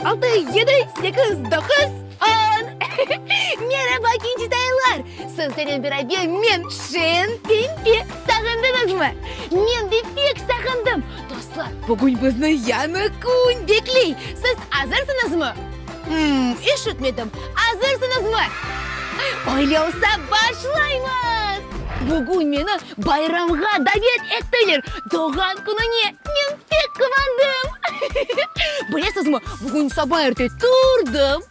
6, 7, 8, 9, 10! Meraba, kincitaylar! Sizlernen beraber men, Şen Pempe! Sağındıñızmı? Men de pek sağındım! Dostlar, bugün bizni yañı kün bekley! Siz azırsıñızmı? Hımm, eşitmedim. Azırsıñızmı? Öyle olsa, başlaymız! Bugün meni bayramğa davet ettiler, doğğan kününe! Men pek quvandım! Bilesizmi, bugün saba erte turdım,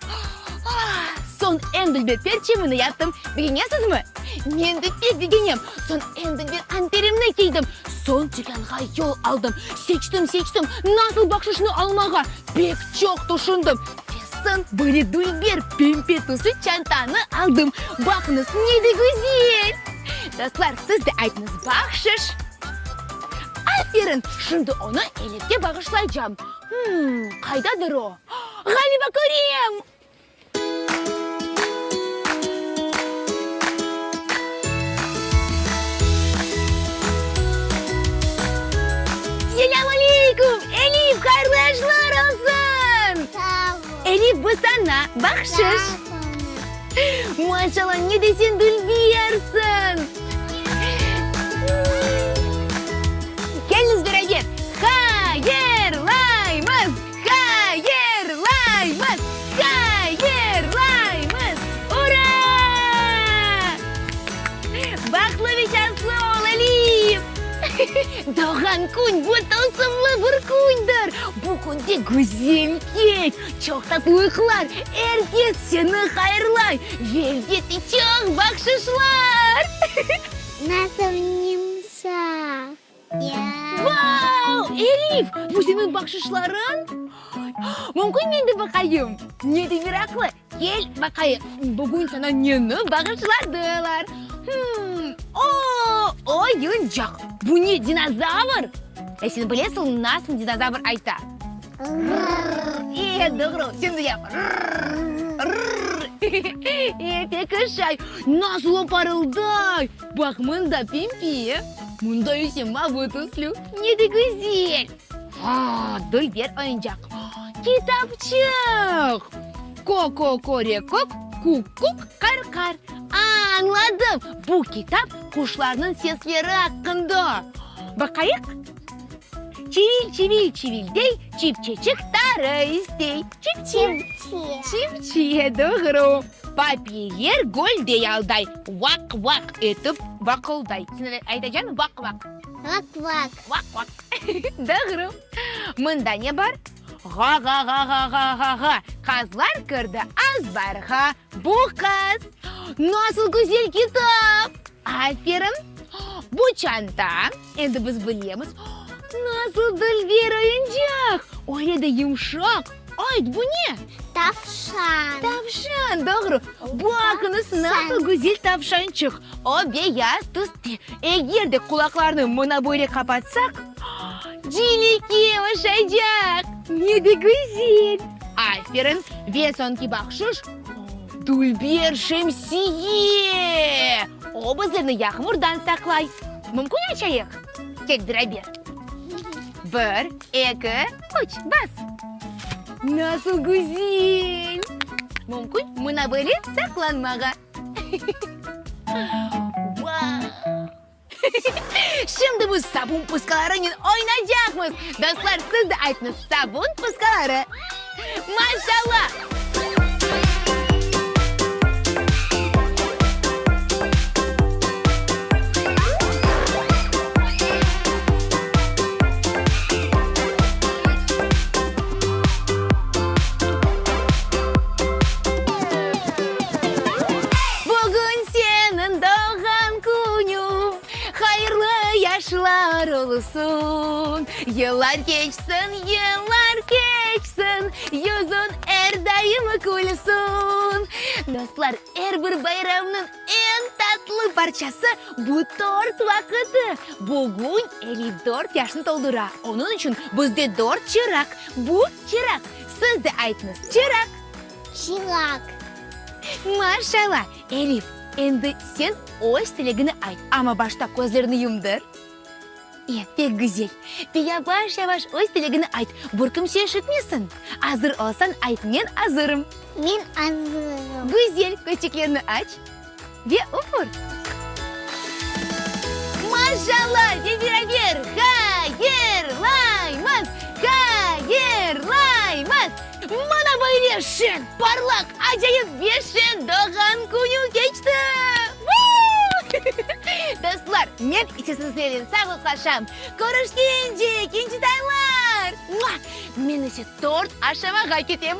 soñ eñ dülber perçemini yaptım. Begenesizmi? Men de pek begenem. Soñ eñ dülber anterimni kiydim. Soñ tükânğa yol aldım. Seçtim, seçtim, nasıl bahşışnı almağa pek çoq tüşündim. Ve soñ böyle dülber pembe tüslü çantanı aldım. Baqıñız, ne de güzel! Dostlar, siz de aytıñız, bahşış! Aferin! Şimdi onı Elifke bağışlaycam. Hımm, qaydadır o? Ğaliba körem! Selâm aleyküm, Elif, hayırlı yaşlar olsun! Sağ ol. Elif, bu saña bahşış. Sağ ol. Maşallah, ne de sen dülbersiñ! Keliñiz beraber hayırlaymız! Hayırlaymız! Hayırlaymız! Ura! Bahtlı ve şanslı ol, Elif! Doğğan kün, bu tılsımlı bir kündir! Bu künde güzel keç, çoq tatlı uyqular, er kes seni hayırlay ve elbette çoq bahşışlar! Nasıl yımşaq! Vau! Elif, bu seniñ bahşışlarıñ? Mümkün men de baqayım? Ne de meraqlı! Kel, baqayıq, bugün saña neni bağışladılar? Hımm, o, oyuncaq! Bu ne, dinozavr? E, sen bilesiñ, nasıl dinozavr ayta? Rrrr! E, doğru, sen de yap, rrrr, rrrr! E, pek aşay! Nasıl o parılday! Baq, mında pempe, mında ise mavı tüslü. Ne de güzel! Aa, dülber oyuncaq! Kitapçıq! Ko-ko-ko-re-kok, kuk-kuk, qar-qar. Añladım! Bu kitap quşlarnıñ sesleri aqqında. Baqayıq. Çivil-çivil çivildey, çipçeçik tarı istey. Çipçe. Çipçe, doğru. Papiyer gölde yalday, vaq-vaq etip vaqılday. Sen aytacañ, vaq-vaq. Vaq-vaq. Vaq-vaq. Doğru. Mında ne bar? Ğa-ğa-ğa-ğa-ğa-ğa-ğa, qazlar kirdi azbarğa. Bu qaz. Nasıl güzel kitap! Aferin! Bu çanta, endi biz bilemiz, nasıl dülber oyuncaq! Öyle de yımşaq. Ayt, bu ne? Tavşan. Tavşan, doğru. Baqıñız, nasıl güzel tavşançıq! O beyaz tüste. Eger de qulaqlarını mına böyle qapatsaq, cilike oşaycaq! Ne de güzel! Aferin! Ve soñki bahşış, dülber şemsiye! O bizlerni yağmurdan saqlay. Mümkün açayıq? Kel beraber. Bir, eki, üç, bas! Nasıl güzel! Mümkün mına böyle saqlanmağa. Vau! Şimdi biz sabun pıskalarınen oynaycaqmız. Dostlar, siz de aytıñız, sabun pıskaları. Maşallah! Bugün seniñ doğğan künüñ, Hayırlı yaşlar olsun. Yıllar keçsin, yıllar keçsin, Yüzüñ er daim külsün. Dostlar, er bir bayramnıñ eñ tatlı parçası bu tort vaqıtı. Bugün 54 yaşını toldura, onıñ içün bizde dört çıraq. Bu çıraq. Siz de aytıñız, çıraq. Çıraq. Maşallah, Elif, endi sen öz tilegini ayt, amma başta közlerini yumdır. E, pek güzel. Ve yavaş-yavaş öz tilegini ayt, bir kimse eşitmesin. Azır olsañ, ayt, men azırım. Men azırım. Güzel, közçiklerini aç ve üfür. Maşallah! Ve beraber hayırlaymız! Hayırlaymız! Mana böyle şeñ, parlaq, acayip ve şeñ doğğan künü keçti! Vuu! Dostlar, men ise sizlernen sağlıqlaşam. Körüşkence, kincitaylar! Mua! Men ise tort aşamağa ketem.